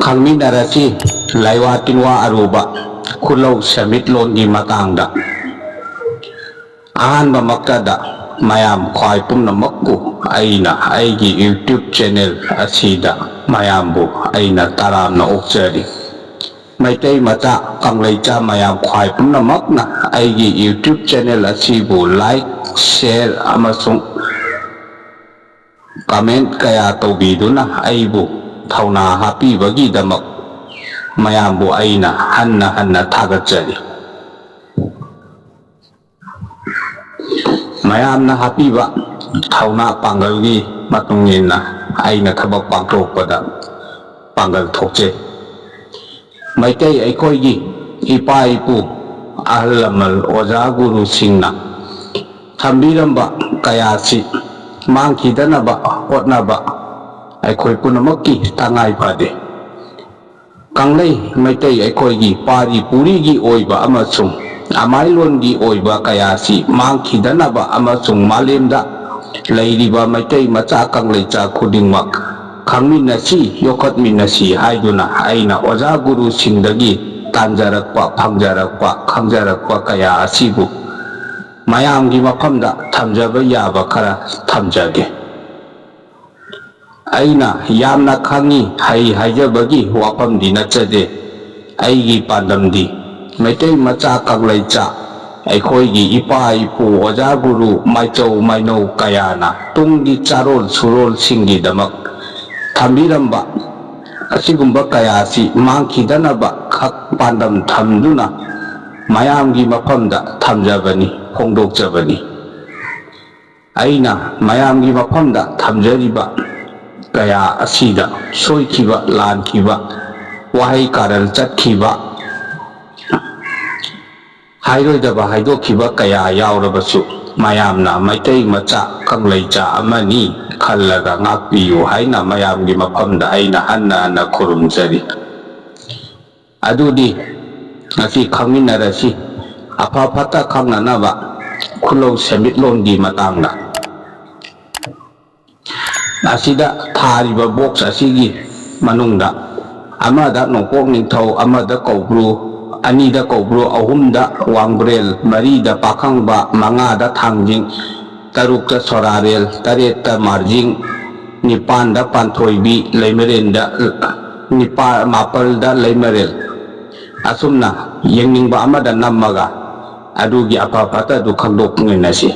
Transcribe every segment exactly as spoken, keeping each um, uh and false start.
ꯈꯪꯃꯤꯟꯅꯔꯁꯤ ꯂꯥꯏꯋꯥ ꯇꯤꯟꯋꯥ ꯑꯔꯨꯕ ꯈꯨꯜꯂꯧ ꯁꯦꯟꯃꯤꯠꯂꯣꯟꯒꯤ ꯃꯇꯥꯡꯗ꯫ ꯑꯍꯥꯟꯕꯃꯛꯇꯗ ꯃꯌꯥꯝ ꯈ꯭ꯋꯥꯏ ꯄꯨꯝꯅꯃꯛꯄꯨ ꯑꯩꯅ ꯑꯩꯒꯤ YouTube channel ꯑꯁꯤꯗ ꯃꯌꯥꯝꯕꯨ ꯑꯩꯅ ꯇꯔꯥꯝꯅ ꯑꯣꯛꯆꯔꯤ꯫ ꯃꯩꯇꯩ ꯃꯆꯥ ꯀꯪꯂꯩꯆꯥ ꯃꯌꯥꯝ ꯈ꯭ꯋꯥꯏ ꯄꯨꯝꯅꯃꯛꯅ ꯑꯩꯒꯤ YouTube channel ꯑꯁꯤꯕꯨ like, share ꯑꯃꯁꯨꯡ comment ꯀꯌꯥ ꯇꯧꯕꯤꯗꯨꯅ ꯑꯩꯕꯨ ꯊꯧꯅꯥ ꯍꯥꯞꯄꯤꯕꯒꯤꯗꯃꯛ ꯃꯌꯥꯝꯕꯨ ꯑꯩꯅ ꯍꯟꯅ ꯍꯟꯅ ꯊꯥꯒꯠꯆꯔꯤ꯫ ꯃꯌꯥꯝꯅ ꯍꯥꯞꯄꯤꯕ ꯊꯧꯅꯥ ꯄꯥꯡꯒꯜꯒꯤ ꯃꯇꯨꯡ ꯏꯟꯅ ꯑꯩꯅ ꯊꯕꯛ ꯄꯥꯡꯊꯣꯛꯄꯗ ꯄꯥꯡꯒꯜ ꯊꯣꯛꯆꯩ꯫ ꯃꯩꯇꯩ ꯑꯩꯈꯣꯏꯒꯤ ꯏꯄꯥ ꯏꯄꯨ, ꯑꯍꯜ ꯂꯃꯟ, ꯑꯣꯖꯥ ꯒꯨꯔꯨꯁꯤꯡꯅ ꯊꯝꯕꯤꯔꯝꯕ ꯀꯌꯥꯁꯤ ꯃꯥꯡꯈꯤꯗꯅꯕ ꯍꯣꯠꯅꯕ ꯑꯩꯈꯣꯏ ꯄꯨꯝꯅꯃꯛꯀꯤ ꯇꯉꯥꯏ ꯐꯗꯦ꯫ ꯀꯪꯂꯩ ꯃꯩꯇꯩ ꯑꯩꯈꯣꯏꯒꯤ ꯄꯥꯔꯤ ꯄꯨꯔꯤꯒꯤ ꯑꯣꯏꯕ ꯑꯃꯁꯨꯡ ꯑꯃꯥꯏꯂꯣꯟꯒꯤ ꯑꯣꯏꯕ ꯀꯌꯥꯁꯤ ꯃꯥꯡꯈꯤꯗꯅꯕ ꯑꯃꯁꯨꯡ ꯃꯥꯂꯦꯝꯗ ꯂꯩꯔꯤꯕ ꯃꯩꯇꯩ ꯃꯆꯥ ꯀꯪꯂꯩꯆꯥ ꯈꯨꯗꯤꯡꯃꯛ ꯈꯪꯃꯤꯟꯅꯁꯤ, ꯌꯣꯛꯈꯠꯃꯤꯟꯅꯁꯤ ꯍꯥꯏꯗꯨꯅ ꯑꯩꯅ ꯑꯣꯖꯥ ꯒꯨꯔꯨꯁꯤꯡꯗꯒꯤ ꯇꯥꯟꯖꯔꯛꯄ, ꯐꯪꯖꯔꯛꯄ, ꯈꯪꯖꯔꯛꯄ ꯀꯌꯥ ꯑꯁꯤꯕꯨ ꯃꯌꯥꯝꯒꯤ ꯃꯐꯝꯗ ꯊꯝꯖꯕ ꯌꯥꯕ ꯈꯔ ꯊꯝꯖꯒꯦ꯫ ꯑꯩꯅ ꯌꯥꯝꯅ ꯈꯪꯉꯤ, ꯍꯩ ꯍꯥꯏꯖꯕꯒꯤ ꯋꯥꯐꯝꯗꯤ ꯅꯠꯆꯗꯦ꯫ ꯑꯩꯒꯤ ꯄꯥꯟꯗꯝꯗꯤ ꯃꯩꯇꯩ ꯃꯆꯥ ꯀꯪꯂꯩꯆꯥ, ꯑꯩꯈꯣꯏꯒꯤ ꯏꯄꯥ ꯏꯄꯨ, ꯑꯣꯖꯥ ꯒꯨꯔꯨ, ꯃꯥꯏꯆꯧ ꯃꯥꯏꯅꯧ ꯀꯌꯥꯅ ꯇꯨꯡꯒꯤ ꯆꯥꯔꯣꯜ ꯁꯨꯔꯣꯜꯁꯤꯡꯒꯤꯗꯃꯛ ꯊꯝꯕꯤꯔꯝꯕ ꯑꯁꯤꯒꯨꯝꯕ ꯀꯌꯥ ꯑꯁꯤ ꯃꯥꯡꯈꯤꯗꯅꯕ ꯈꯛ ꯄꯥꯟꯗꯝ ꯊꯝꯗꯨꯅ ꯃꯌꯥꯝꯒꯤ ꯃꯐꯝꯗ ꯊꯝꯖꯕꯅꯤ, ꯐꯣꯡꯗꯣꯛꯆꯕꯅꯤ꯫ ꯑꯩꯅ ꯃꯌꯥꯝꯒꯤ ꯃꯐꯝꯗ ꯊꯝꯖꯔꯤꯕ ꯀꯌꯥ ꯑꯁꯤꯗ ꯁꯣꯏꯈꯤꯕ, ꯂꯥꯟꯈꯤꯕ, ꯋꯥꯍꯩ ꯀꯥꯔꯟ ꯆꯠꯈꯤꯕ, ꯍꯥꯏꯔꯣꯏꯗꯕ ꯍꯥꯏꯗꯣꯛꯈꯤꯕ ꯀꯌꯥ ꯌꯥꯎꯔꯕꯁꯨ, ꯃꯌꯥꯝꯅ ꯃꯩꯇꯩ ꯃꯆꯥ ꯀꯪꯂꯩꯆꯥ ꯑꯃꯅꯤ ꯈꯜꯂꯒ ꯉꯥꯛꯄꯤꯌꯨ ꯍꯥꯏꯅ ꯃꯌꯥꯝꯒꯤ ꯃꯐꯝꯗ ꯑꯩꯅ ꯍꯟꯅ ꯍꯟꯅ ꯈꯨꯔꯨꯝꯖꯔꯤ꯫ ꯑꯗꯨꯗꯤ ꯉꯁꯤ ꯈꯪꯃꯤꯟꯅꯔꯁꯤ, ꯑꯐ ꯐꯠꯇ ꯈꯪꯅꯅꯕ ꯈꯨꯜꯂꯧ ꯁꯦꯟꯃꯤꯠꯂꯣꯟꯒꯤ ꯃꯇꯥꯡꯗ꯫ ꯑꯁꯤꯗ ꯊꯥꯔꯤꯕ box ꯑꯁꯤꯒꯤ ꯃꯅꯨꯡꯗ ꯑꯃꯗ ꯅꯣꯡꯄꯣꯛ ꯅꯤꯡꯊꯧ, ꯑꯃꯗ ꯀꯧꯕ꯭ꯔꯨ, ꯑꯅꯤꯗ ꯀꯧꯕ꯭ꯔꯨ, ꯑꯍꯨꯝꯗ ꯋꯥꯡꯕ꯭ꯔꯦꯜ, ꯃꯔꯤꯗ ꯄꯥꯈꯪꯕ, ꯃꯉꯥꯗ ꯊꯥꯡꯖꯤꯡ, ꯇꯔꯨꯛꯇ ꯁꯣꯔꯥꯔꯦꯜ, ꯇꯔꯦꯠꯇ ꯃꯥꯔꯖꯤꯡ, ꯅꯤꯄꯥꯟꯗ ꯄꯥꯟꯊꯣꯏꯕꯤ, ꯂꯩꯃꯔꯦꯟꯗ ꯅꯤꯄꯥ-, ꯃꯥꯄꯜꯗ ꯂꯩꯃꯔꯦꯜ꯫ ꯑꯁꯨꯝꯅ ꯌꯦꯡꯅꯤꯡꯕ ꯑꯃꯗ ꯅꯝꯃꯒ ꯑꯗꯨꯒꯤ ꯑꯐ ꯐꯠꯇ ꯑꯗꯨ ꯈꯪꯗꯣꯛꯃꯤꯟꯅꯁꯤ꯫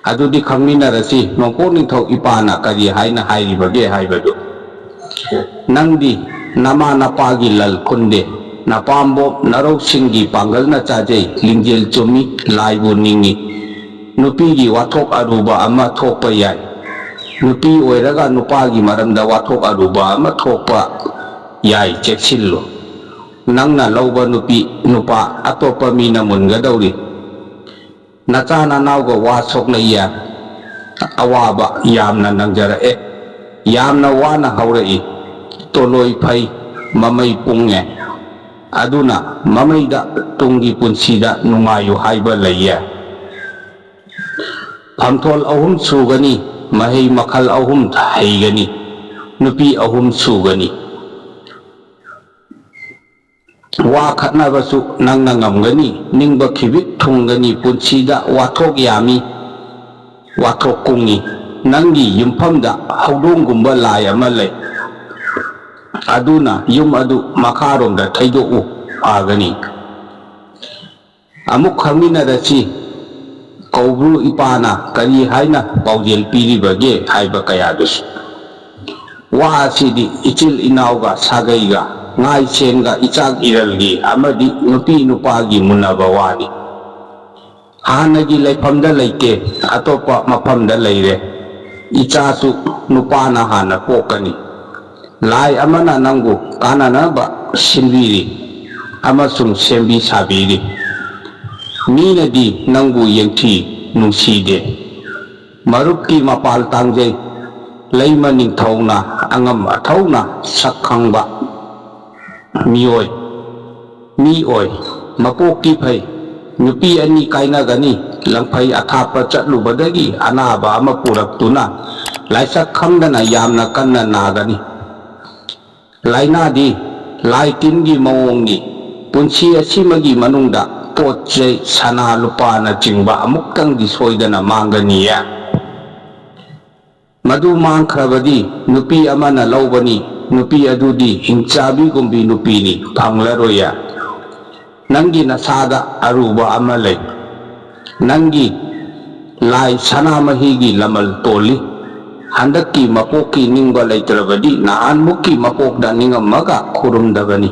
ꯑꯗꯨꯗꯤ ꯈꯪꯃꯤꯟꯅꯔꯁꯤ, ꯅꯣꯡꯄꯣꯛ ꯅꯤꯡꯊꯧ ꯏꯄꯥꯅ ꯀꯔꯤ ꯍꯥꯏꯅ ꯍꯥꯏꯔꯤꯕꯒꯦ ꯍꯥꯏꯕꯗꯨ꯫ "ꯅꯪꯗꯤ ꯅꯃꯥ ꯅꯄꯥꯒꯤ ꯂꯜ ꯈꯨꯟꯗꯦ, ꯅꯄꯥꯝꯕꯣꯝ ꯅꯔꯧꯁꯤꯡꯒꯤ ꯄꯥꯡꯒꯜꯅ ꯆꯥꯖꯩ, ꯂꯤꯡꯖꯦꯜ ꯆꯨꯝꯃꯤ, ꯂꯥꯏꯕꯨ ꯅꯤꯡꯏ꯫ ꯅꯨꯄꯤꯒꯤ ꯋꯥꯊꯣꯛ ꯑꯔꯨꯕ ꯑꯃ ꯊꯣꯛꯄ ꯌꯥꯏ꯫ ꯅꯨꯄꯤ ꯑꯣꯏꯔꯒ ꯅꯨꯄꯥꯒꯤ ꯃꯔꯝꯗ ꯋꯥꯊꯣꯛ ꯑꯔꯨꯕ ꯑꯃ ꯊꯣꯛꯄ ꯌꯥꯏ, ꯆꯦꯛꯁꯤꯜꯂꯨ꯫ ꯅꯪꯅ ꯂꯧꯕ ꯅꯨꯄꯤ ꯅꯨꯄꯥ ꯑꯇꯣꯞꯄ ꯃꯤꯅ ꯃꯨꯟꯒꯗꯧꯔꯤ꯫ ꯅꯆꯥ ꯅꯅꯥꯎꯒ ꯋꯥ ꯁꯣꯛꯅꯩꯌꯦ꯫ ꯑꯋꯥꯕ ꯌꯥꯝꯅ ꯅꯪꯖꯔꯛꯑꯦ꯫ ꯌꯥꯝꯅ ꯋꯥꯅ ꯍꯧꯔꯛꯏ꯫ ꯇꯣꯂꯣꯏ ꯐꯩ, ꯃꯃꯩ ꯄꯨꯡꯉꯦ꯫ ꯑꯗꯨꯅ ꯃꯃꯩꯗ ꯇꯨꯡꯒꯤ ꯄꯨꯟꯁꯤꯗ ꯅꯨꯡꯉꯥꯏꯌꯨ ꯍꯥꯏꯕ ꯂꯩꯌꯦ꯫ ꯐꯝꯊꯣꯜ ꯑꯍꯨꯝ ꯁꯨꯒꯅꯤ, ꯃꯍꯩ ꯃꯈꯜ ꯑꯍꯨꯝ ꯍꯩꯒꯅꯤ, ꯅꯨꯄꯤ ꯑꯍꯨꯝ ꯁꯨꯒꯅꯤ꯫ ꯋꯥ ꯈꯠꯅꯕꯁꯨ ꯅꯪꯅ ꯉꯝꯒꯅꯤ, ꯅꯤꯡꯕ ꯈꯤꯕꯤꯛ ꯊꯨꯡꯒꯅꯤ, ꯄꯨꯟꯁꯤꯗ ꯋꯥꯊꯣꯛ ꯌꯥꯝꯃꯤ, ꯋꯥꯊꯣꯛ ꯀꯨꯡꯉꯤ꯫ ꯅꯪꯒꯤ ꯌꯨꯝꯐꯝꯗ ꯍꯧꯗꯣꯡꯒꯨꯝꯕ ꯂꯥꯏ ꯑꯃ ꯂꯩ꯫ ꯑꯗꯨꯅ ꯌꯨꯝ ꯑꯗꯨ ꯃꯈꯥꯔꯣꯝꯗ ꯊꯩꯗꯣꯛꯎ, ꯐꯒꯅꯤ꯫ ꯑꯃꯨꯛ ꯈꯪꯃꯤꯟꯅꯔꯁꯤ꯫ ꯀꯧꯕ꯭ꯔꯨ ꯏꯄꯥꯅ ꯀꯔꯤ ꯍꯥꯏꯅ ꯄꯥꯎꯖꯦꯜ ꯄꯤꯔꯤꯕꯒꯦ ꯍꯥꯏꯕ ꯀꯌꯥꯗꯨꯁꯨ꯫ ꯋꯥ ꯑꯁꯤꯗꯤ ꯏꯆꯤꯜ ꯏꯅꯥꯎꯒ ꯁꯥꯒꯩꯒ, ꯉꯥꯏꯁꯦꯟꯒ ꯏꯆꯥꯛ ꯏꯔꯜꯒꯤ ꯑꯃꯗꯤ ꯅꯨꯄꯤ ꯅꯨꯄꯥꯒꯤ ꯃꯨꯟꯅꯕ ꯋꯥꯅꯤ꯫ ꯍꯥꯟꯅꯒꯤ ꯂꯩꯐꯝꯗ ꯂꯩꯇꯦ, ꯑꯇꯣꯞꯄ ꯃꯐꯝꯗ ꯂꯩꯔꯦ꯫ ꯏꯆꯥꯁꯨ ꯅꯨꯄꯥꯅ ꯍꯥꯟꯅ ꯄꯣꯛꯀꯅꯤ꯫ ꯂꯥꯏ ꯑꯃꯅ ꯅꯪꯕꯨ ꯀꯥꯟꯅꯅꯕ ꯁꯤꯟꯕꯤꯔꯤ ꯑꯃꯁꯨꯡ ꯁꯦꯝꯕꯤ ꯁꯥꯕꯤꯔꯤ꯫ ꯃꯤꯅꯗꯤ ꯅꯪꯕꯨ ꯌꯦꯡꯊꯤ, ꯅꯨꯡꯁꯤꯗꯦ꯫ ꯃꯔꯨꯞꯀꯤ ꯃꯄꯥꯜ ꯇꯥꯡꯖꯩ꯫ ꯂꯩꯃ ꯅꯤꯡꯊꯧꯅ ꯑꯉꯝ ꯑꯊꯧꯅ ꯁꯛ ꯈꯪꯕ ꯃꯤꯑꯣꯏ꯫ ꯃꯤ ꯑꯣꯏ꯫ ꯃꯄꯣꯛꯇꯤ ꯐꯩ꯫ ꯅꯨꯄꯤ ꯑꯅꯤ ꯀꯥꯏꯅꯒꯅꯤ꯫ ꯂꯪꯐꯩ ꯑꯊꯥꯞꯄ ꯆꯠꯂꯨꯕꯗꯒꯤ ꯑꯅꯥꯕ ꯑꯃ ꯄꯨꯔꯛꯇꯨꯅ ꯂꯥꯏꯁꯛ ꯈꯪꯗꯅ ꯌꯥꯝꯅ ꯀꯟꯅ ꯅꯥꯒꯅꯤ꯫ ꯂꯥꯏꯅꯥꯗꯤ ꯂꯥꯏ ꯇꯤꯟꯒꯤ ꯃꯑꯣꯡꯅꯤ꯫ ꯄꯨꯟꯁꯤ ꯑꯁꯤꯃꯒꯤ ꯃꯅꯨꯡꯗ ꯄꯣꯠ ꯆꯩ, ꯁꯅꯥ ꯂꯨꯄꯥꯅꯆꯤꯡꯕ ꯑꯃꯨꯛꯇꯪꯗꯤ ꯁꯣꯏꯗꯅ ꯃꯥꯡꯒꯅꯤꯌꯦ꯫ ꯃꯗꯨ ꯃꯥꯡꯈ꯭ꯔꯕꯗꯤ ꯅꯨꯄꯤ ꯑꯃꯅ ꯂꯧꯕꯅꯤ, ꯅꯨꯄꯤ ꯑꯗꯨꯗꯤ ꯍꯤꯡꯆꯥꯕꯤꯒꯨꯝꯕꯤ ꯅꯨꯄꯤꯅꯤ, ꯐꯪꯂꯔꯣꯏꯌꯦ꯫ ꯅꯪꯒꯤ ꯅꯁꯥꯗ ꯑꯔꯨꯕ ꯑꯃ ꯂꯩ꯫ ꯅꯪꯒꯤ ꯂꯥꯏ ꯁꯅꯥꯃꯍꯤꯒꯤ ꯂꯃꯜ ꯇꯣꯜꯂꯤ꯫ ꯍꯟꯗꯛꯀꯤ ꯃꯄꯣꯛꯀꯤ ꯅꯤꯡꯕ ꯂꯩꯇ꯭ꯔꯕꯗꯤ ꯅꯍꯥꯟꯃꯨꯛꯀꯤ ꯃꯄꯣꯛꯇ ꯅꯤꯡꯉꯝꯃꯒ ꯈꯨꯔꯨꯝꯗꯕꯅꯤ꯫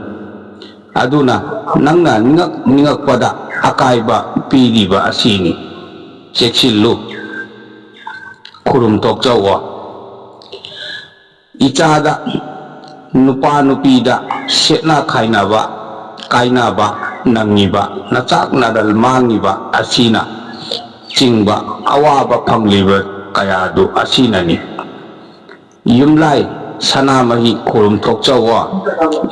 ꯑꯗꯨꯅ ꯅꯪꯅ ꯅꯤꯡꯉꯛ ꯅꯤꯡꯉꯛꯄꯗ ꯑꯀꯥꯏꯕ ꯄꯤꯔꯤꯕ ꯑꯁꯤꯅꯤ꯫ ꯆꯦꯛꯁꯤꯜꯂꯨ꯫ ꯈꯨꯔꯨꯝ ꯊꯣꯛꯆꯧꯑꯣ꯫ ꯏꯆꯥꯗ, ꯅꯨꯄꯥ ꯅꯨꯄꯤꯗ ꯁꯦꯠꯅ ꯈꯥꯏꯅꯕ, ꯀꯥꯏꯅꯕ ꯅꯪꯉꯤꯕ ꯅꯆꯥꯛ ꯅꯔꯜ ꯃꯥꯡꯉꯤꯕ ꯑꯁꯤꯅ ꯆꯤꯡꯕ ꯑꯋꯥꯕ ꯐꯪꯂꯤꯕ ꯀꯌꯥꯗꯨ ꯑꯁꯤꯅꯅꯤ꯫ ꯌꯨꯝꯂꯥꯏ ꯁꯅꯥꯃꯍꯤ ꯈꯨꯔꯨꯝ ꯊꯣꯛꯆꯧꯑꯣ꯫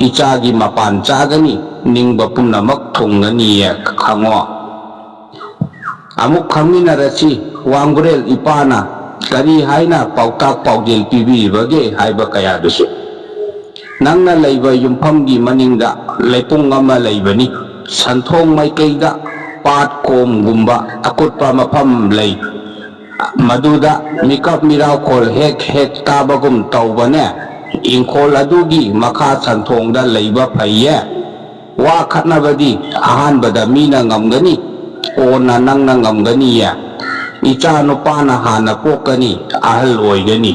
ꯏꯆꯥꯒꯤ ꯃꯄꯥꯟ ꯆꯥꯒꯅꯤ, ꯅꯤꯡꯕ ꯄꯨꯝꯅꯃꯛ ꯊꯨꯡꯒꯅꯤꯌꯦ ꯈꯪꯉꯣ꯫ ꯑꯃꯨꯛ ꯈꯪꯃꯤꯟꯅꯔꯁꯤ꯫ ꯋꯥꯡꯕ꯭ꯔꯦꯜ ꯏꯄꯥꯅ ꯀꯔꯤ ꯍꯥꯏꯅ ꯄꯥꯎꯇꯥꯛ ꯄꯥꯎꯖꯦꯜ ꯄꯤꯕꯤꯔꯤꯕꯒꯦ ꯍꯥꯏꯕ ꯀꯌꯥꯗꯨꯁꯨ꯫ ꯅꯪꯅ ꯂꯩꯕ ꯌꯨꯝꯐꯝꯒꯤ ꯃꯅꯤꯡꯗ ꯂꯩꯄꯨꯡ ꯑꯃ ꯂꯩꯕꯅꯤ꯫ ꯁꯟꯊꯣꯡ ꯃꯥꯏꯀꯩꯗ ꯄꯥꯠ ꯀꯣꯝꯒꯨꯝꯕ ꯑꯀꯨꯠꯄ ꯃꯐꯝ ꯂꯩ꯫ ꯃꯗꯨꯗ ꯃꯤꯀꯞ ꯃꯤꯔꯥꯎꯈꯣꯜ ꯍꯦꯛ ꯍꯦꯛ ꯇꯥꯕꯒꯨꯝ ꯇꯧꯕꯅꯦ꯫ ꯏꯪꯈꯣꯜ ꯑꯗꯨꯒꯤ ꯃꯈꯥ ꯁꯟꯊꯣꯡꯗ ꯂꯩꯕ ꯐꯩꯌꯦ꯫ ꯋꯥ ꯈꯠꯅꯕꯗꯤ ꯑꯍꯥꯟꯕꯗ ꯃꯤꯅ ꯉꯝꯒꯅꯤ, ꯀꯣꯟꯅ ꯅꯪꯅ ꯉꯝꯒꯅꯤꯌꯦ꯫ ꯏꯆꯥ ꯅꯨꯄꯥꯅ ꯍꯥꯟꯅ ꯄꯣꯛꯀꯅꯤ, ꯑꯍꯜ ꯑꯣꯏꯒꯅꯤ꯫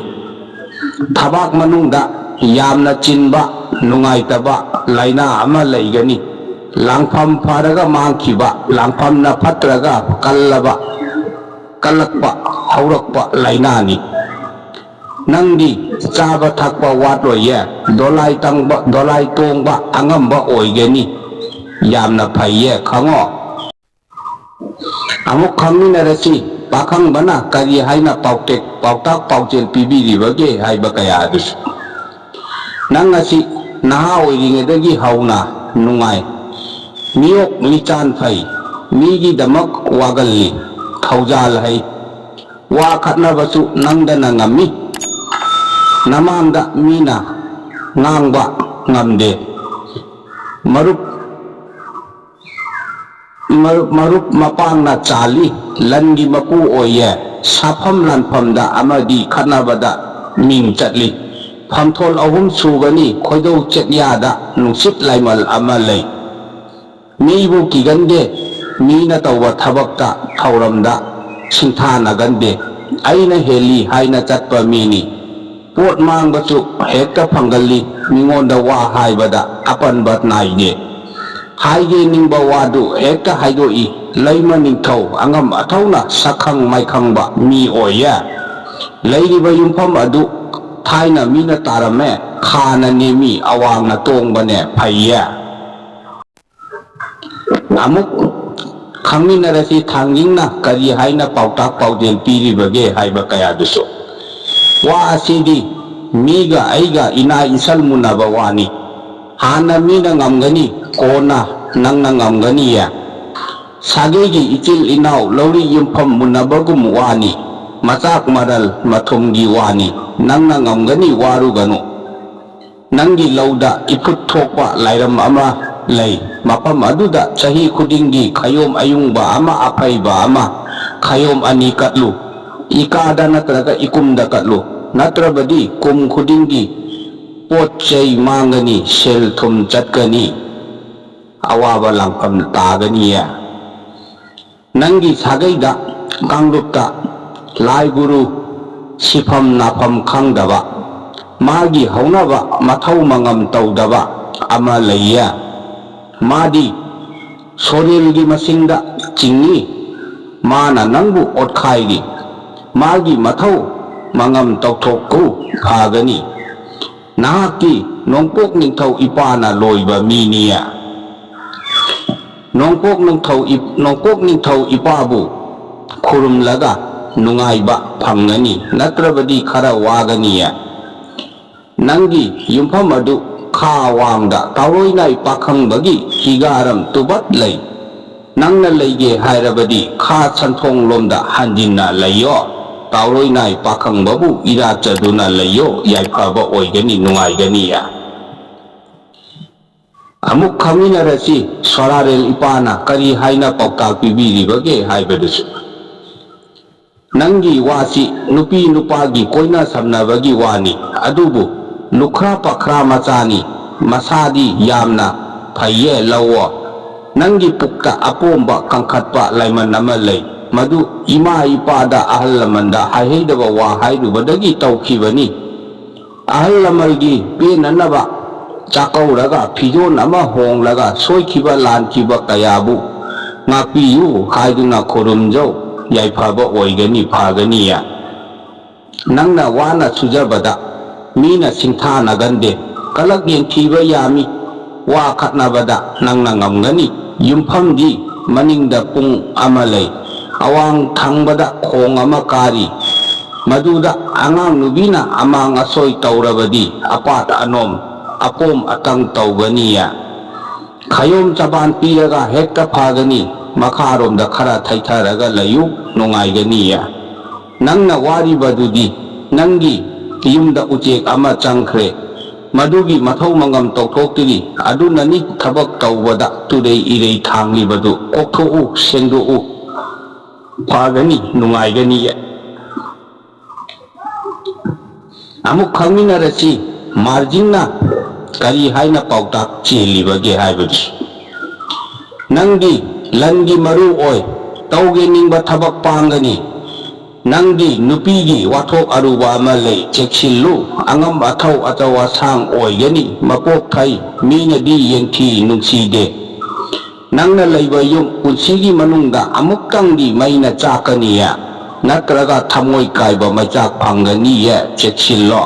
ꯊꯕꯥꯛ ꯃꯅꯨꯡꯗ ꯌꯥꯝꯅ ꯆꯤꯟꯕ, ꯅꯨꯡꯉꯥꯏꯇꯕ ꯂꯥꯏꯅꯥ ꯑꯃ ꯂꯩꯒꯅꯤ꯫ ꯂꯥꯡꯐꯝ ꯐꯔꯒ ꯃꯥꯡꯈꯤꯕ, ꯂꯥꯡꯐꯝꯅ ꯐꯠꯇ꯭ꯔꯒ ꯀꯜꯂꯕ, ꯀꯜꯂꯛꯄ ꯍꯧꯔꯛꯄ ꯂꯥꯏꯅꯥꯅꯤ꯫ ꯅꯪꯗꯤ ꯆꯥꯕ ꯊꯛꯄ ꯋꯥꯠꯂꯣꯏꯌꯦ꯫ ꯗꯣꯂꯥꯏ ꯇꯪꯕ, ꯗꯣꯂꯥꯏ ꯇꯣꯡꯕ ꯑꯉꯝꯕ ꯑꯣꯏꯒꯅꯤ꯫ ꯌꯥꯝꯅ ꯐꯩꯌꯦ, ꯈꯪꯉꯣ꯫ ꯑꯃꯨꯛ ꯈꯪꯃꯤꯟꯅꯔꯁꯤ꯫ ꯄꯥꯈꯪꯕꯅ ꯀꯔꯤ ꯍꯥꯏꯅ ꯄꯥꯎꯇꯦꯛ, ꯄꯥꯎꯇꯥꯛ ꯄꯥꯎꯖꯦꯜ ꯄꯤꯕꯤꯔꯤꯕꯒꯦ ꯍꯥꯏꯕ ꯀꯌꯥ ꯑꯗꯨꯁꯨ꯫ ꯅꯪ ꯑꯁꯤ ꯅꯍꯥ ꯑꯣꯏꯔꯤꯉꯩꯗꯒꯤ ꯍꯧꯅ ꯅꯨꯡꯉꯥꯏ, ꯃꯤꯑꯣꯛ ꯃꯤꯆꯥꯟ ꯐꯩ, ꯃꯤꯒꯤꯗꯃꯛ ꯋꯥꯒꯜꯂꯤ, ꯊꯧꯖꯥꯜ ꯍꯩ, ꯋꯥ ꯈꯠꯅꯕꯁꯨ ꯅꯪꯗꯅ ꯉꯝꯃꯤ꯫ ꯅꯃꯥꯡꯗ ꯃꯤꯅ ꯉꯥꯡꯕ ꯉꯝꯗꯦ꯫ ꯃꯔꯨꯞ ꯃꯔꯨꯞ ꯃꯔꯨꯞ ꯃꯄꯥꯡꯅ ꯆꯥꯜꯂꯤ, ꯂꯟꯒꯤ ꯃꯄꯨ ꯑꯣꯏꯌꯦ꯫ ꯁꯥꯐꯝ ꯂꯥꯟꯐꯝꯗ ꯑꯃꯗꯤ ꯈꯠꯅꯕꯗ ꯃꯤꯡ ꯆꯠꯂꯤ꯫ ꯐꯝꯊꯣꯜ ꯑꯍꯨꯝ ꯁꯨꯒꯅꯤ, ꯈꯣꯏꯗꯧ ꯆꯦꯠꯌꯥꯗ ꯅꯨꯡꯁꯤꯠ ꯂꯥꯏꯃꯜ ꯑꯃ ꯂꯩ꯫ ꯃꯤꯕꯨ ꯀꯤꯒꯟꯗꯦ, ꯃꯤꯅ ꯇꯧꯕ ꯊꯕꯛꯇ ꯊꯧꯔꯝꯗ ꯁꯤꯡꯊꯥꯅꯒꯟꯗꯦ꯫ ꯑꯩꯅ ꯍꯦꯜꯂꯤ ꯍꯥꯏꯅ ꯆꯠꯄ ꯃꯤꯅꯤ꯫ ꯄꯣꯠ ꯃꯥꯡꯕꯁꯨ ꯍꯦꯛꯇ ꯐꯪꯒꯜꯂꯤ, ꯃꯤꯉꯣꯟꯗ ꯋꯥ ꯍꯥꯏꯕꯗ ꯑꯄꯟꯕ ꯅꯥꯏꯗꯦ꯫ ꯍꯥꯏꯒꯦ ꯅꯤꯡꯕ ꯋꯥꯗꯨ ꯍꯦꯛꯇ ꯍꯥꯏꯗꯣꯛꯏ꯫ ꯂꯩꯃ ꯅꯤꯡꯊꯧ ꯑꯉꯝ ꯑꯊꯧꯅ ꯁꯛꯈꯪ ꯃꯥꯏꯈꯪꯕ ꯃꯤ ꯑꯣꯏꯌꯦ꯫ ꯂꯩꯔꯤꯕ ꯌꯨꯝꯐꯝ ꯑꯗꯨ ꯊꯥꯏꯅ ꯃꯤꯅ ꯇꯥꯔꯝꯃꯦ, ꯈꯥꯅ ꯅꯦꯝꯃꯤ, ꯑꯋꯥꯡꯅ ꯇꯣꯡꯕꯅꯦ ꯐꯩꯌꯦ꯫ ꯑꯃꯨꯛ ꯈꯪꯃꯤꯟꯅꯔꯁꯤ, ꯊꯥꯡꯖꯤꯡꯅ ꯀꯔꯤ ꯍꯥꯏꯅ ꯄꯥꯎꯇꯥꯛ ꯄꯥꯎꯖꯦꯜ ꯄꯤꯔꯤꯕꯒꯦ ꯍꯥꯏꯕ ꯀꯌꯥꯗꯨꯁꯨ꯫ ꯋꯥ ꯑꯁꯤꯗꯤ ꯃꯤꯒ ꯑꯩꯒ ꯏꯅꯥ ꯏꯁꯜ ꯃꯨꯟꯅꯕ ꯋꯥꯅꯤ꯫ ꯍꯥꯟꯅ ꯃꯤꯅ ꯉꯝꯒꯅꯤ, ꯀꯣꯟꯅ ꯅꯪꯅ ꯉꯝꯒꯅꯤꯌꯦ꯫ ꯁꯥꯒꯩꯒꯤ ꯏꯆꯤꯜ ꯏꯅꯥꯎ ꯂꯧꯔꯤ ꯌꯨꯝꯐꯝ ꯃꯨꯟꯅꯕꯒꯨꯝ ꯋꯥꯅꯤ꯫ ꯃꯆꯥꯛ ꯃꯔꯜ ꯃꯊꯨꯝꯒꯤ ꯋꯥꯅꯤ꯫ ꯅꯪꯅ ꯉꯝꯒꯅꯤ, ꯋꯥꯔꯨꯒꯅꯨ꯫ ꯅꯪꯒꯤ ꯂꯧꯗ ꯏꯐꯨꯠ ꯊꯣꯛꯄ ꯂꯥꯏꯔꯝ ꯑꯃ ꯂꯩ꯫ ꯃꯐꯝ ꯑꯗꯨꯗ ꯆꯍꯤ ꯈꯨꯗꯤꯡꯒꯤ ꯈꯌꯣꯝ ꯑꯌꯨꯡꯕ ꯑꯃ, ꯑꯐꯩꯕ ꯑꯃ, ꯈꯌꯣꯝ ꯑꯅꯤ ꯀꯠꯂꯨ꯫ ꯏꯀꯥꯗ ꯅꯠꯇ꯭ꯔꯒ ꯏꯀꯨꯝꯗ ꯀꯠꯂꯨ꯫ ꯅꯠꯇ꯭ꯔꯕꯗꯤ ꯀꯨꯝ ꯈꯨꯗꯤꯡꯒꯤ ꯄꯣꯠ ꯆꯩ ꯃꯥꯡꯒꯅꯤ, ꯁꯦꯜ ꯊꯨꯝ ꯆꯠꯀꯅꯤ, ꯑꯋꯥꯕ ꯂꯥꯡꯐꯝ ꯇꯥꯒꯅꯤꯌꯦ꯫ ꯅꯪꯒꯤ ꯁꯥꯒꯩꯗ, ꯀꯥꯡꯂꯨꯞꯇ ꯂꯥꯏ ꯒꯨꯔꯨ ꯁꯤꯐꯝ ꯅꯥꯐꯝ ꯈꯪꯗꯕ, ꯃꯥꯒꯤ ꯍꯧꯅꯕ ꯃꯊꯧ ꯃꯉꯝ ꯇꯧꯗꯕ ꯑꯃ ꯂꯩꯌꯦ꯫ ꯃꯥꯗꯤ ꯁꯣꯔꯦꯜꯒꯤ ꯃꯁꯤꯡꯗ ꯆꯤꯡꯏ꯫ ꯃꯥꯅ ꯅꯪꯕꯨ ꯑꯣꯠꯈꯥꯏꯔꯤ꯫ ꯃꯥꯒꯤ ꯃꯊꯧ ꯃꯉꯝ ꯇꯧꯊꯣꯛꯎ, ꯐꯒꯅꯤ꯫ ꯅꯍꯥꯛꯇꯤ ꯅꯣꯡꯄꯣꯛ ꯅꯤꯡꯊꯧ ꯏꯄꯥꯅ ꯂꯣꯏꯕ ꯃꯤꯅꯤꯌꯦ꯫ ꯅꯣꯡꯄꯣꯛ ꯅꯤꯡꯊꯧ ꯏ-, ꯅꯣꯡꯄꯣꯛ ꯅꯤꯡꯊꯧ ꯏꯄꯥꯕꯨ ꯈꯨꯔꯨꯝꯂꯒ ꯅꯨꯡꯉꯥꯏꯕ ꯐꯪꯒꯅꯤ, ꯅꯠꯇ꯭ꯔꯕꯗꯤ ꯈꯔ ꯋꯥꯒꯅꯤꯌꯦ꯫ ꯅꯪꯒꯤ ꯌꯨꯝꯐꯝ ꯑꯗꯨ ꯈꯥ ꯋꯥꯡꯗ ꯇꯥꯎꯔꯣꯏꯅꯥꯏ ꯄꯥꯈꯪꯕꯒꯤ ꯍꯤꯒꯥꯔꯝ ꯇꯨꯕꯠ ꯂꯩ꯫ ꯅꯪꯅ ꯂꯩꯒꯦ ꯍꯥꯏꯔꯕꯗꯤ ꯈꯥ ꯁꯟꯊꯣꯡꯂꯣꯝꯗ ꯍꯟꯖꯤꯟꯅ ꯂꯩꯌꯣ꯫ ꯇꯥꯎꯔꯣꯏꯅꯥꯏ ꯄꯥꯈꯪꯕꯕꯨ ꯏꯔꯥꯠꯆꯗꯨꯅ ꯂꯩꯌꯣ, ꯌꯥꯏꯐꯕ ꯑꯣꯏꯒꯅꯤ, ꯅꯨꯡꯉꯥꯏꯒꯅꯤꯌꯦ꯫ ꯑꯃꯨꯛ ꯈꯪꯃꯤꯟꯅꯔꯁꯤ, ꯁꯣꯔꯥꯔꯦꯜ ꯏꯄꯥꯅ ꯀꯔꯤ ꯍꯥꯏꯅ ꯄꯥꯎꯇꯥꯛ ꯄꯤꯕꯤꯔꯤꯕꯒꯦ ꯍꯥꯏꯕꯗꯨꯁꯨ꯫ ꯅꯪꯒꯤ ꯋꯥꯁꯤ ꯅꯨꯄꯤ ꯅꯨꯄꯥꯒꯤ ꯀꯣꯏꯅ ꯁꯝꯅꯕꯒꯤ ꯋꯥꯅꯤ, ꯑꯗꯨꯕꯨ ꯂꯨꯈ꯭ꯔꯥ ꯄꯥꯈ꯭ꯔꯥ ꯃꯆꯥꯅꯤ, ꯃꯁꯥꯗꯤ ꯌꯥꯝꯅ ꯐꯩꯌꯦ, ꯂꯧꯑꯣ꯫ ꯅꯪꯒꯤ ꯄꯨꯛꯇ ꯑꯄꯣꯝꯕ ꯀꯪꯈꯠꯄ ꯂꯥꯏꯃꯟ ꯑꯃ ꯂꯩ, ꯃꯗꯨ ꯏꯃꯥ ꯏꯄꯥꯗ, ꯑꯍꯜ ꯂꯃꯟꯗ ꯍꯥꯏꯍꯩꯗꯕ ꯋꯥ ꯍꯥꯏꯔꯨꯕꯗꯒꯤ ꯇꯧꯈꯤꯕꯅꯤ꯫ ꯑꯍꯜ ꯂꯃꯟꯒꯤ ꯄꯦꯟꯅꯅꯕ ꯆꯥꯛꯀꯧꯔꯒ ꯐꯤꯖꯣꯜ ꯑꯃ ꯍꯣꯡꯂꯒ ꯁꯣꯏꯈꯤꯕ ꯂꯥꯟꯈꯤꯕ ꯀꯌꯥꯕꯨ ꯉꯥꯛꯄꯤꯌꯨ ꯍꯥꯏꯗꯨꯅ ꯈꯨꯔꯨꯝꯖꯧ, ꯌꯥꯏꯐꯕ ꯑꯣꯏꯒꯅꯤ, ꯐꯒꯅꯤꯌꯦ꯫ ꯅꯪꯅ ꯋꯥꯅ ꯁꯨꯖꯕꯗ ꯃꯤꯅ ꯁꯤꯡꯊꯥꯅꯒꯟꯗꯦ, ꯀꯂꯛ ꯌꯦꯡꯊꯤꯕ ꯌꯥꯝꯃꯤ, ꯋꯥ ꯈꯠꯅꯕꯗ ꯅꯪꯅ ꯉꯝꯒꯅꯤ꯫ ꯌꯨꯝꯐꯝꯗꯤ ꯃꯅꯤꯡꯗ ꯄꯨꯡ ꯑꯃ ꯂꯩ, ꯑꯋꯥꯡ ꯊꯪꯕꯗ ꯈꯣꯡ ꯑꯃ ꯀꯥꯔꯤ, ꯃꯗꯨꯗ ꯑꯉꯥꯡ ꯅꯨꯕꯤꯅ ꯑꯃꯥꯡ ꯑꯁꯣꯏ ꯇꯧꯔꯕꯗꯤ ꯑꯄꯥꯠ ꯑꯅꯣꯝ, ꯑꯄꯣꯝ ꯑꯇꯪ ꯇꯧꯒꯅꯤꯌꯦ꯫ ꯈꯌꯣꯝ ꯆꯕꯥꯟ ꯄꯤꯔꯒ ꯍꯦꯛꯇ ꯐꯒꯅꯤ, ꯃꯈꯥꯔꯣꯝꯗ ꯈꯔ ꯊꯩꯊꯔꯒ ꯂꯩꯌꯨ, ꯅꯨꯡꯉꯥꯏꯒꯅꯤꯌꯦ꯫ ꯅꯪꯅ ꯋꯥꯔꯤꯕꯗꯨꯗꯤ ꯅꯪꯒꯤ ꯌꯨꯝꯗ ꯎꯆꯦꯛ ꯑꯃ ꯆꯪꯈ꯭ꯔꯦ, ꯃꯗꯨꯒꯤ ꯃꯊꯧ ꯃꯉꯝ ꯇꯧꯊꯣꯛꯇ꯭ꯔꯤ, ꯑꯗꯨꯅꯅꯤ ꯊꯕꯛ ꯇꯧꯕꯗ ꯇꯨꯔꯩ ꯏꯔꯩ ꯊꯥꯡꯂꯤꯕꯗꯨ꯫ ꯀꯣꯛꯊꯣꯛꯎ, ꯁꯦꯡꯗꯣꯛꯎ, ꯐꯒꯅꯤ, ꯅꯨꯡꯉꯥꯏꯒꯅꯤꯌꯦ꯫ ꯑꯃꯨꯛ ꯈꯪꯃꯤꯟꯅꯔꯁꯤ, ꯃꯥꯔꯖꯤꯡꯅ ꯀꯔꯤ ꯍꯥꯏꯅ ꯄꯥꯎꯇꯥꯛ ꯆꯦꯜꯂꯤꯕꯒꯦ ꯍꯥꯏꯕꯗꯨ꯫ ꯅꯪꯗꯤ ꯂꯟꯒꯤ ꯃꯔꯨ ꯑꯣꯏ, ꯇꯧꯒꯦ ꯅꯤꯡꯕ ꯊꯕꯛ ꯄꯥꯡꯒꯅꯤ꯫ ꯅꯪꯗꯤ ꯅꯨꯄꯤꯒꯤ ꯋꯥꯊꯣꯛ ꯑꯔꯨꯕ ꯑꯃ ꯂꯩ, ꯆꯦꯛꯁꯤꯜꯂꯨ꯫ ꯑꯉꯝ ꯑꯊꯧ ꯑꯆꯧ ꯑꯁꯥꯡ ꯑꯣꯏꯒꯅꯤ, ꯃꯄꯣꯛ ꯐꯩ, ꯃꯤꯅꯗꯤ ꯌꯦꯡꯊꯤ ꯅꯨꯡꯁꯤꯗꯦ꯫ ꯅꯪꯅ ꯂꯩꯕ ꯌꯨꯝ ꯄꯨꯟꯁꯤꯒꯤ ꯃꯅꯨꯡꯗ ꯑꯃꯨꯛꯇꯪꯗꯤ ꯃꯩꯅ ꯆꯥꯛꯀꯅꯤꯌꯦ, ꯅꯠꯇ꯭ꯔꯒ ꯊꯃꯣꯏ ꯀꯥꯏꯕ ꯃꯩꯆꯥꯛ ꯐꯪꯒꯅꯤꯌꯦ, ꯆꯦꯛꯁꯤꯜꯂꯣ꯫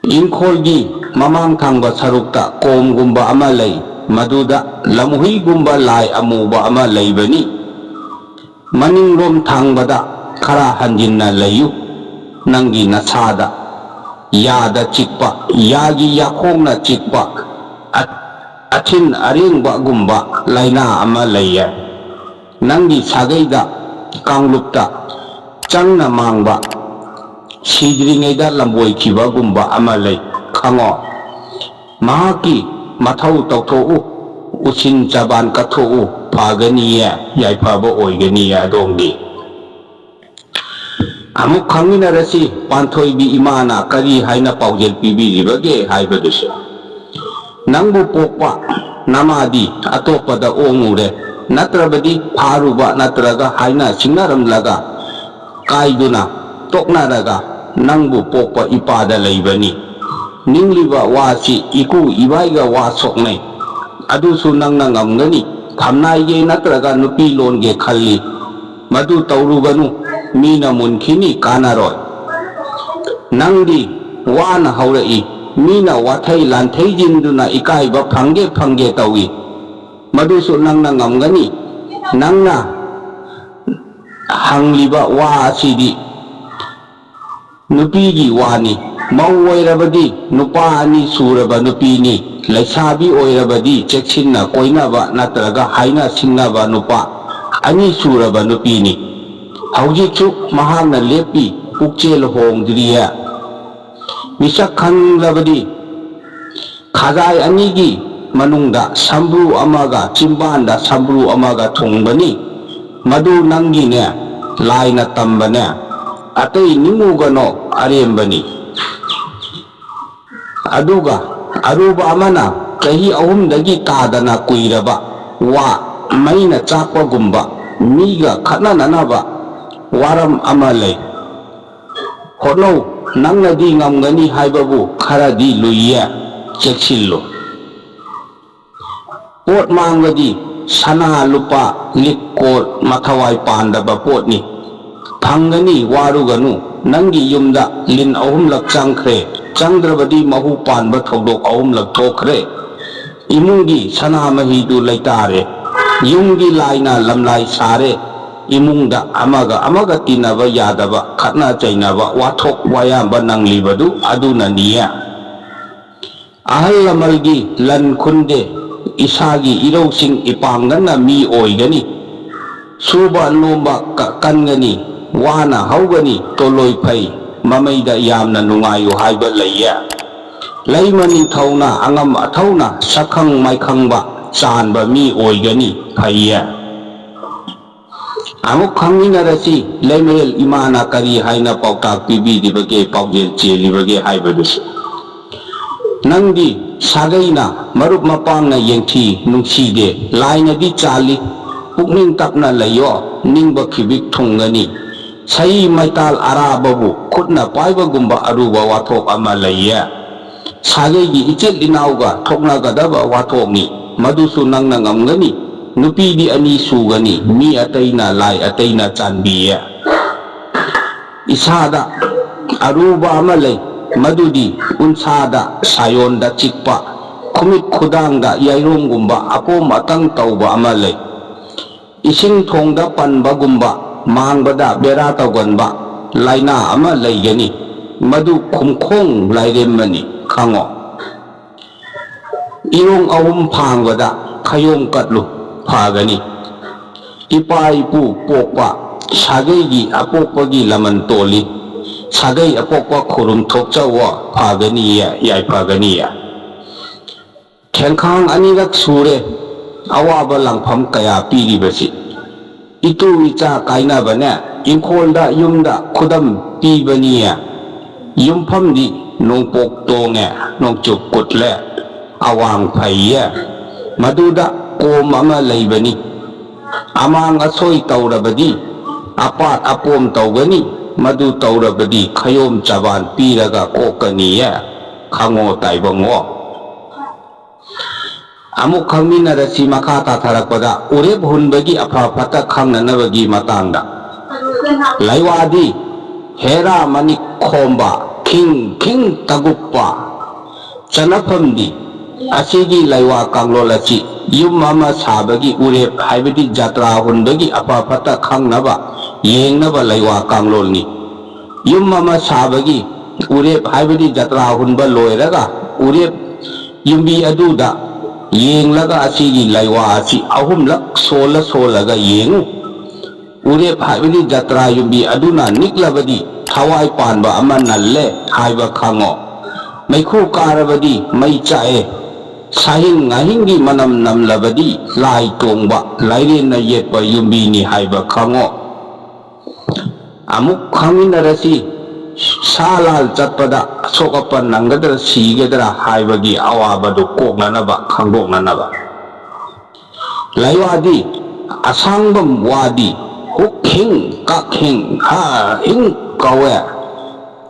ꯏꯪꯈꯣꯜꯒꯤ ꯃꯃꯥꯡ ꯊꯪꯕ ꯁꯔꯨꯛꯇ ꯀꯣꯝꯒꯨꯝꯕ ꯑꯃ ꯂꯩ, ꯃꯗꯨꯗ ꯂꯝꯍꯨꯏꯒꯨꯝꯕ ꯂꯥꯏ ꯑꯃꯨꯕ ꯑꯃ ꯂꯩꯕꯅꯤ꯫ ꯃꯅꯤꯡꯂꯣꯝ ꯊꯪꯕꯗ ꯈꯔ ꯍꯟꯖꯤꯟꯅ ꯂꯩꯌꯨ꯫ ꯅꯪꯒꯤ ꯅꯁꯥꯗ ꯌꯥꯗ ꯆꯤꯛꯄ, ꯌꯥꯒꯤ ꯌꯥꯈꯣꯡꯅ ꯆꯤꯛꯄ, ꯑ-, ꯑꯊꯤꯟ ꯑꯔꯦꯡꯕꯒꯨꯝꯕ ꯂꯥꯏꯅꯥ ꯑꯃ ꯂꯩꯌꯦ꯫ ꯅꯪꯒꯤ ꯁꯥꯒꯩꯗ ꯀꯥꯡꯂꯨꯞꯇ ꯆꯪꯅ ꯃꯥꯡꯕ, ꯁꯤꯗ꯭ꯔꯤꯉꯩꯗ ꯂꯝꯕꯣꯏꯈꯤꯕꯒꯨꯝꯕ ꯑꯃ ꯂꯩ, ꯈꯪꯉꯣ꯫ ꯃꯍꯥꯛꯀꯤ ꯃꯊꯧ ꯇꯧꯊꯣꯛꯎ, ꯎꯁꯤꯟ ꯆꯕꯥꯟ ꯀꯠꯊꯣꯛꯎ, ꯐꯒꯅꯤꯌꯦ, ꯌꯥꯏꯐꯕ ꯑꯣꯏꯒꯅꯤꯌꯦ ꯑꯗꯣꯝꯒꯤ꯫ ꯑꯃꯨꯛ ꯈꯪꯃꯤꯟꯅꯔꯁꯤ, ꯄꯥꯟꯊꯣꯏꯕꯤ ꯏꯃꯥꯅ ꯀꯔꯤ ꯍꯥꯏꯅ ꯄꯥꯎꯖꯦꯜ ꯄꯤꯕꯤꯔꯤꯕꯒꯦ ꯍꯥꯏꯕꯗꯨꯁꯨ꯫ ꯅꯪꯕꯨ ꯄꯣꯛꯄ ꯅꯃꯥꯗꯤ ꯑꯇꯣꯞꯄꯗ ꯑꯣꯡꯉꯨꯔꯦ, ꯅꯠꯇ꯭ꯔꯕꯗꯤ ꯐꯥꯔꯨꯕ ꯅꯠꯇ꯭ꯔꯒ ꯍꯥꯏꯅ ꯁꯤꯡꯅꯔꯝꯂꯒ ꯀꯥꯏꯗꯨꯅ ꯇꯣꯛꯅꯔꯒ ꯅꯪꯕꯨ ꯄꯣꯛꯄ ꯏꯄꯥꯗ ꯂꯩꯕꯅꯤ꯫ ꯅꯤꯡꯂꯤꯕ ꯋꯥꯁꯤ ꯏꯀꯨ ꯏꯕꯥꯏꯒ ꯋꯥ ꯁꯣꯛꯅꯩ꯫ ꯑꯗꯨꯁꯨ ꯅꯪꯅ ꯉꯝꯒꯅꯤ꯫ ꯊꯝꯅꯥꯏꯒꯦ ꯅꯠꯇ꯭ꯔꯒ ꯅꯨꯄꯤ ꯂꯣꯟꯒꯦ ꯈꯜꯂꯤ꯫ ꯃꯗꯨ ꯇꯧꯔꯨꯒꯅꯨ, ꯃꯤꯅ ꯃꯨꯟꯈꯤꯅꯤ, ꯀꯥꯟꯅꯔꯣꯏ꯫ ꯅꯪꯗꯤ ꯋꯥꯅ ꯍꯧꯔꯛꯏ, ꯃꯤꯅ ꯋꯥꯊꯩ ꯂꯥꯟꯊꯩꯖꯤꯟꯗꯨꯅ ꯏꯀꯥꯏꯕ ꯐꯪꯒꯦ ꯐꯪꯒꯦ ꯇꯧꯏ꯫ ꯃꯗꯨꯁꯨ ꯅꯪꯅ ꯉꯝꯒꯅꯤ꯫ ꯅꯪꯅ ꯍꯪꯂꯤꯕ ꯋꯥ ꯑꯁꯤꯗꯤ ꯅꯨꯄꯤꯒꯤ ꯋꯥꯅꯤ꯫ ꯃꯧ ꯑꯣꯏꯔꯕꯗꯤ ꯅꯨꯄꯥ ꯑꯅꯤ ꯁꯨꯔꯕ ꯅꯨꯄꯤꯅꯤ꯫ ꯂꯩꯁꯥꯕꯤ ꯑꯣꯏꯔꯕꯗꯤ ꯆꯦꯛꯁꯤꯟꯅ ꯀꯣꯏꯅꯕ ꯅꯠꯇ꯭ꯔꯒ ꯍꯥꯏꯅ ꯁꯤꯡꯅꯕ ꯅꯨꯄꯥ ꯑꯅꯤ ꯁꯨꯔꯕ ꯅꯨꯄꯤꯅꯤ꯫ ꯍꯧꯖꯤꯛꯁꯨ ꯃꯍꯥꯛꯅ ꯂꯦꯞꯄꯤ, ꯄꯨꯛꯆꯦꯜ ꯍꯣꯡꯗ꯭ꯔꯤꯌꯦ꯫ ꯃꯤꯁꯛ ꯈꯪꯂꯕꯗꯤ ꯈꯖꯥꯏ ꯑꯅꯤꯒꯤ ꯃꯅꯨꯡꯗ ꯁꯝꯕ꯭ꯔꯨ ꯑꯃꯒ ꯆꯤꯝꯕꯥꯟꯗ ꯁꯝꯕ꯭ꯔꯨ ꯑꯃꯒ ꯊꯨꯡꯕꯅꯤ꯫ ꯃꯗꯨ ꯅꯪꯒꯤꯅꯦ, ꯂꯥꯏꯅ ꯇꯝꯕꯅꯦ꯫ ꯑꯇꯩ ꯅꯤꯡꯉꯨꯒꯅꯣ, ꯑꯔꯦꯝꯕꯅꯤ꯫ ꯑꯗꯨꯒ ꯑꯔꯨꯕ ꯑꯃꯅ ꯆꯍꯤ ꯑꯍꯨꯝꯗꯒꯤ ꯇꯥꯗꯅ ꯀꯨꯏꯔꯕ ꯋꯥ, ꯃꯩꯅ ꯆꯥꯛꯄꯒꯨꯝꯕ, ꯃꯤꯒ ꯈꯠꯅꯅꯅꯕ ꯋꯥꯔꯝ ꯑꯃ ꯂꯩ꯫ ꯍꯣꯠꯅꯧ, ꯅꯪꯅꯗꯤ ꯉꯝꯒꯅꯤ ꯍꯥꯏꯕꯕꯨ ꯈꯔꯗꯤ ꯂꯨꯏꯌꯦ, ꯆꯦꯛꯁꯤꯜꯂꯨ꯫ ꯄꯣꯠ ꯃꯥꯡꯕꯗꯤ ꯁꯅꯥ ꯂꯨꯄꯥ ꯂꯤꯛ ꯀꯣꯠ ꯃꯊꯧꯋꯥꯏ ꯄꯥꯟꯗꯕ ꯄꯣꯠꯅꯤ꯫ ꯐꯪꯒꯅꯤ, ꯋꯥꯔꯨꯒꯅꯨ꯫ ꯅꯪꯒꯤ ꯌꯨꯝꯗ ꯂꯤꯟ ꯑꯍꯨꯝꯂꯛ ꯆꯪꯈ꯭ꯔꯦ, ꯆꯪꯗ꯭ꯔꯕꯗꯤ ꯃꯍꯨ ꯄꯥꯟꯕ ꯊꯧꯗꯣꯛ ꯑꯍꯨꯝꯂꯛ ꯊꯣꯛꯈ꯭ꯔꯦ꯫ ꯏꯃꯨꯡꯒꯤ ꯁꯅꯥꯃꯍꯤꯗꯨ ꯂꯩꯇꯥꯔꯦ꯫ ꯌꯨꯝꯒꯤ ꯂꯥꯏꯅ ꯂꯝꯂꯥꯏ ꯁꯥꯔꯦ꯫ ꯏꯃꯨꯡꯗ ꯑꯃꯒ ꯑꯃꯒ ꯇꯤꯟꯅꯕ ꯌꯥꯗꯕ, ꯈꯠꯅ ꯆꯩꯅꯕ, ꯋꯥꯊꯣꯛ ꯋꯥꯌꯥꯝꯕ ꯅꯪꯂꯤꯕꯗꯨ ꯑꯗꯨꯅꯅꯤꯌꯦ꯫ ꯑꯍꯜ ꯂꯃꯟꯒꯤ ꯂꯟ ꯈꯨꯟꯗꯦ, ꯏꯁꯥꯒꯤ ꯏꯔꯧꯁꯤꯡ ꯏꯄꯥꯡꯒꯟꯅ ꯃꯤ ꯑꯣꯏꯒꯅꯤ꯫ ꯁꯨꯕ ꯅꯣꯝꯕ ꯀ-, ꯀꯟꯒꯅꯤ, ꯋꯥꯅ ꯍꯧꯒꯅꯤ, ꯇꯣꯂꯣꯏ ꯐꯩ, ꯃꯃꯩꯗ ꯌꯥꯝꯅ ꯅꯨꯡꯉꯥꯏꯌꯨ ꯍꯥꯏꯕ ꯂꯩꯌꯦ꯫ ꯂꯩꯃ ꯅꯤꯡꯊꯧꯅ ꯑꯉꯝ ꯑꯊꯧꯅ ꯁꯛꯈꯪ ꯃꯥꯏꯈꯪꯕ ꯆꯥꯟꯕ ꯃꯤ ꯑꯣꯏꯒꯅꯤ꯫ ꯐꯩꯌꯦ꯫ ꯑꯃꯨꯛ ꯈꯪꯃꯤꯟꯅꯔꯁꯤ, ꯂꯩꯃꯔꯦꯜ ꯏꯃꯥꯅ ꯀꯔꯤ ꯍꯥꯏꯅ ꯄꯥꯎꯇꯥꯛ ꯄꯤꯕꯤꯔꯤꯕꯒꯦ, ꯄꯥꯎꯖꯦꯜ ꯆꯦꯜꯂꯤꯕꯒꯦ ꯍꯥꯏꯕꯗꯨꯁꯨ꯫ ꯅꯪꯗꯤ ꯁꯥꯒꯩꯅ ꯃꯔꯨꯞ ꯃꯄꯥꯡꯅ ꯌꯦꯡꯊꯤ ꯅꯨꯡꯁꯤꯗꯦ, ꯂꯥꯏꯅꯗꯤ ꯆꯥꯜꯂꯤ꯫ ꯄꯨꯛꯅꯤꯡ ꯇꯞꯅ ꯂꯩꯌꯣ, ꯅꯤꯡꯕ ꯈꯤꯕꯤꯛ ꯊꯨꯡꯒꯅꯤ꯫ ꯁꯍꯤ ꯃꯩꯇꯥꯜ ꯑꯔꯥꯕꯕꯨ ꯈꯨꯠꯅ ꯄꯥꯏꯕꯒꯨꯝꯕ ꯑꯔꯨꯕ ꯋꯥꯊꯣꯛ ꯑꯃ ꯂꯩꯌꯦ꯫ ꯁꯥꯒꯩꯒꯤ ꯏꯆꯤꯜ ꯏꯅꯥꯎꯒ ꯊꯣꯛꯅꯒꯗꯕ ꯋꯥꯊꯣꯛꯅꯤ꯫ ꯃꯗꯨꯁꯨ ꯅꯪꯅ ꯉꯝꯒꯅꯤ꯫ ꯅꯨꯄꯤꯗꯤ ꯑꯅꯤ ꯁꯨꯒꯅꯤ, ꯃꯤ ꯑꯇꯩꯅ, ꯂꯥꯏ ꯑꯇꯩꯅ ꯆꯥꯟꯕꯤꯌꯦ꯫ ꯏꯁꯥꯗ ꯑꯔꯨꯕ ꯑꯃ ꯂꯩ, ꯃꯗꯨꯗꯤ ꯎꯟꯁꯥꯗ ꯁꯥꯌꯣꯟꯗ ꯆꯤꯛꯄ, ꯈꯨꯃꯤꯠ ꯈꯨꯗꯥꯡꯗ ꯌꯥꯏꯔꯣꯡꯒꯨꯝꯕ ꯑꯄꯣꯝ ꯑꯇꯪ ꯇꯧꯕ ꯑꯃ ꯂꯩ꯫ ꯏꯁꯤꯡ ꯊꯣꯡꯗ ꯄꯟꯕꯒꯨꯝꯕ, ꯃꯥꯡꯕꯗ ꯕꯦꯔꯥ ꯇꯧꯒꯟꯕ ꯂꯥꯏꯅꯥ ꯑꯃ ꯂꯩꯒꯅꯤ꯫ ꯃꯗꯨ ꯈꯨꯝꯈꯣꯡ ꯂꯥꯏꯔꯦꯝꯕꯅꯤ, ꯈꯪꯉꯣ꯫ ꯏꯔꯣꯡ ꯑꯍꯨꯝ ꯐꯥꯡꯕꯗ ꯈꯌꯣꯝ ꯀꯠꯂꯨ, ꯐꯒꯅꯤ꯫ ꯏꯄꯥ ꯏꯄꯨ ꯄꯣꯛꯄ ꯁꯥꯒꯩꯒꯤ ꯑꯄꯣꯛꯄꯒꯤ ꯂꯃꯟ ꯇꯣꯜꯂꯤ꯫ ꯁꯥꯒꯩ ꯑꯄꯣꯛꯄ ꯈꯨꯔꯨꯝ ꯊꯣꯛꯆꯧꯋꯣ, ꯐꯒꯅꯤꯌꯦ, ꯌꯥꯏꯐꯒꯅꯤꯌꯦ꯫ ꯈꯦꯡꯈꯥꯡ ꯑꯅꯤꯔꯛ ꯁꯨꯔꯦ ꯑꯋꯥꯕ ꯂꯥꯡꯐꯝ ꯀꯌꯥ ꯄꯤꯔꯤꯕꯁꯤ꯫ ꯏꯇꯨ ꯏꯆꯥ ꯀꯥꯏꯅꯕꯅꯦ, ꯏꯪꯈꯣꯜꯗ ꯌꯨꯝꯗ ꯈꯨꯗꯝ ꯄꯤꯕꯅꯤꯌꯦ꯫ ꯌꯨꯝꯐꯝꯗꯤ ꯅꯣꯡꯄꯣꯛ ꯇꯣꯡꯉꯦ, ꯅꯣꯡꯆꯨꯞ ꯀꯨꯠꯂꯦ, ꯑꯋꯥꯡ ꯐꯩꯌꯦ꯫ ꯃꯗꯨꯗ ꯀꯣꯝ ꯑꯃ ꯂꯩꯕꯅꯤ꯫ ꯑꯃꯥꯡ ꯑꯁꯣꯏ ꯇꯧꯔꯕꯗꯤ ꯑꯄꯥꯠ ꯑꯄꯣꯝ ꯇꯧꯒꯅꯤ꯫ ꯃꯗꯨ ꯇꯧꯔꯕꯗꯤ ꯈꯌꯣꯝ ꯆꯕꯥꯟ ꯄꯤꯔꯒ ꯀꯣꯛꯀꯅꯤꯌꯦ꯫ ꯈꯪꯉꯣ ꯇꯥꯏꯕꯪꯉꯣ꯫ ꯑꯃꯨꯛ ꯈꯪꯃꯤꯟꯅꯔꯁꯤ ꯃꯈꯥ ꯇꯥꯊꯔꯛꯄꯗ ꯎꯔꯦꯞ ꯍꯨꯟꯕꯒꯤ ꯑꯐ ꯐꯠꯇ ꯈꯪꯅꯅꯕꯒꯤ ꯃꯇꯥꯡꯗ꯫ ꯂꯩꯋꯥꯗꯤ ꯍꯦꯔꯥ ꯃꯅꯤꯛ ꯈꯣꯝꯕ, ꯈꯤꯡ ꯈꯤꯡ ꯇꯒꯨꯞꯄ ꯆꯅꯐꯝꯗꯤ꯫ ꯑꯁꯤꯒꯤ ꯂꯩꯋꯥ ꯀꯥꯡꯂꯣꯟ ꯑꯁꯤ ꯌꯨꯝ ꯑꯃ ꯁꯥꯕꯒꯤ ꯎꯔꯦꯞ ꯍꯥꯏꯕꯗꯤ ꯖꯇ꯭ꯔꯥ ꯍꯨꯟꯕꯒꯤ ꯑꯐ ꯐꯠꯇ ꯈꯪꯅꯕ ꯌꯦꯡꯅꯕ ꯂꯩꯋꯥ ꯀꯥꯡꯂꯣꯟꯅꯤ꯫ ꯌꯨꯝ ꯑꯃ ꯁꯥꯕꯒꯤ ꯎꯔꯦꯞ ꯍꯥꯏꯕꯗꯤ ꯖꯇ꯭ꯔꯥ ꯍꯨꯟꯕ ꯂꯣꯏꯔꯒ ꯎꯔꯦꯞ ꯌꯨꯝꯕꯤ ꯑꯗꯨꯗ ꯌꯦꯡꯂꯒ ꯑꯁꯤꯒꯤ ꯂꯩꯋꯥ ꯑꯁꯤ ꯑꯍꯨꯝꯂꯛ ꯁꯣꯜꯂ ꯁꯣꯜꯂꯒ ꯌꯦꯡꯉꯨ꯫ ꯎꯔꯦꯞ ꯍꯥꯏꯕꯗꯤ ꯖꯇ꯭ꯔꯥ ꯌꯨꯝꯕꯤ ꯑꯗꯨꯅ ꯅꯤꯛꯂꯕꯗꯤ ꯊꯋꯥꯏ ꯄꯥꯟꯕ ꯑꯃ ꯅꯜꯂꯦ ꯍꯥꯏꯕ ꯈꯪꯉꯣ꯫ ꯃꯩꯈꯨ ꯀꯥꯔꯕꯗꯤ ꯃꯩ ꯆꯥꯛꯑꯦ, ꯁꯥꯍꯤꯡ ꯉꯥꯍꯤꯡꯒꯤ ꯃꯅꯝ ꯅꯝꯂꯕꯗꯤ ꯂꯥꯏ ꯇꯣꯡꯕ ꯂꯥꯏꯔꯦꯟꯅ ꯌꯦꯠꯄ ꯌꯨꯝꯕꯤꯅꯤ ꯍꯥꯏꯕ ꯈꯪꯉꯣ꯫ ꯑꯃꯨꯛ ꯈꯪꯃꯤꯟꯅꯔꯁꯤ꯫ ꯁꯥ ꯂꯥꯜ ꯆꯠꯄꯗ ꯑꯁꯣꯛ ꯑꯄꯟ ꯅꯪꯒꯗ꯭ꯔꯥ ꯁꯤꯒꯗ꯭ꯔꯥ ꯍꯥꯏꯕꯒꯤ ꯑꯋꯥꯕꯗꯨ ꯀꯣꯛꯅꯅꯕ, ꯈꯪꯗꯣꯛꯅꯅꯕ꯫ ꯂꯥꯏꯋꯥꯗꯤ ꯑꯁꯥꯡꯕꯝ ꯋꯥꯗꯤ ꯍꯨꯛ ꯍꯤꯡ ꯀꯛ ꯍꯤꯡ ꯍꯥ ꯍꯤꯡ ꯀꯧꯋꯦ꯫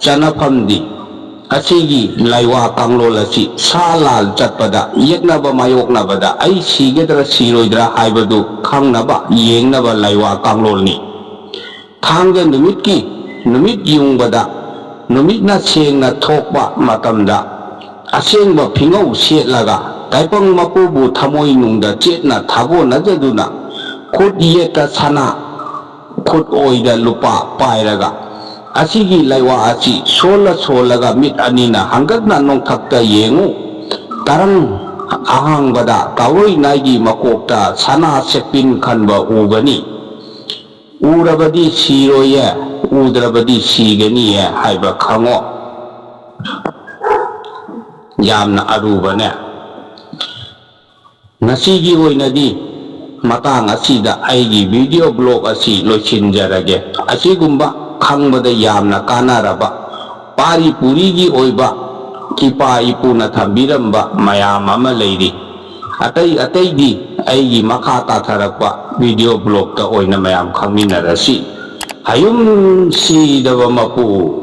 ꯆꯅꯐꯝꯗꯤ ꯑꯁꯤꯒꯤ ꯂꯥꯏꯋꯥ ꯀꯥꯡꯂꯣꯟ ꯑꯁꯤ ꯁꯥ ꯂꯥꯜ ꯆꯠꯄꯗ ꯌꯦꯛꯅꯕ ꯃꯥꯌꯣꯛꯅꯕꯗ ꯑꯩ ꯁꯤꯒꯗ꯭ꯔꯥ ꯁꯤꯔꯣꯏꯗ꯭ꯔꯥ ꯍꯥꯏꯕꯗꯨ ꯈꯪꯅꯕ ꯌꯦꯡꯅꯕ ꯂꯥꯏꯋꯥ ꯀꯥꯡꯂꯣꯟꯅꯤ꯫ ꯊꯥꯡꯖ ꯅꯨꯃꯤꯠꯀꯤ ꯅꯨꯃꯤꯠ ꯌꯨꯡꯕꯗ ꯅꯨꯃꯤꯠꯅ ꯁꯦꯡꯅ ꯊꯣꯛꯄ ꯃꯇꯝꯗ ꯑꯁꯦꯡꯕ ꯐꯤꯉꯧ ꯁꯦꯠꯂꯒ ꯇꯥꯏꯕꯪ ꯃꯄꯨꯕꯨ ꯊꯃꯣꯏ ꯅꯨꯡꯗ ꯆꯦꯠꯅ ꯊꯥꯒꯣꯟꯅꯖꯗꯨꯅ ꯈꯨꯠ ꯌꯦꯠꯇ ꯁꯅꯥ, ꯈꯨꯠ ꯑꯣꯏꯗ ꯂꯨꯄꯥ ꯄꯥꯏꯔꯒ ꯑꯁꯤꯒꯤ ꯂꯥꯏꯋꯥ ꯑꯁꯤ ꯁꯣꯜꯂ ꯁꯣꯜꯂꯒ ꯃꯤꯠ ꯑꯅꯤꯅ ꯍꯪꯒꯠꯅ ꯅꯣꯡꯊꯛꯇ ꯌꯦꯡꯉꯨ꯫ ꯇꯔꯪ ꯑꯍꯥꯡꯕꯗ ꯀꯥꯎꯔꯣꯏ ꯅꯥꯏꯒꯤ ꯃꯀꯣꯛꯇ ꯁꯅꯥ ꯁꯦꯛꯄꯤꯟ ꯈꯟꯕ ꯎꯒꯅꯤ꯫ ꯎꯔꯕꯗꯤ ꯁꯤꯔꯣꯏꯌꯦ, ꯎꯗ꯭ꯔꯕꯗꯤ ꯁꯤꯒꯅꯤꯌꯦ ꯍꯥꯏꯕ ꯈꯪꯉꯣ꯫ ꯌꯥꯝꯅ ꯑꯔꯨꯕꯅꯦ꯫ ꯉꯁꯤꯒꯤ ꯑꯣꯏꯅꯗꯤ ꯃꯇꯥꯡ ꯑꯁꯤꯗ ꯑꯩꯒꯤ video blog ꯑꯁꯤ ꯂꯣꯏꯁꯤꯟꯖꯔꯒꯦ꯫ ꯑꯁꯤꯒꯨꯝꯕ ꯈꯪꯕꯗ ꯌꯥꯝꯅ ꯀꯥꯟꯅꯔꯕ ꯄꯥꯔꯤ ꯄꯨꯔꯤꯒꯤ ꯑꯣꯏꯕ ꯏꯄꯥ ꯏꯄꯨꯅ ꯊꯝꯕꯤꯔꯝꯕ ꯃꯌꯥꯝ ꯑꯃ ꯂꯩꯔꯤ꯫ ꯑꯇꯩ ꯑꯇꯩꯗꯤ ꯑꯩꯒꯤ ꯃꯈꯥ ꯇꯥꯊꯔꯛꯄ video blogꯇ ꯑꯣꯏꯅ ꯃꯌꯥꯝ ꯈꯪꯃꯤꯟꯅꯔꯁꯤ꯫ ꯍꯌꯨꯝ ꯁꯤꯗꯕ ꯃꯄꯨ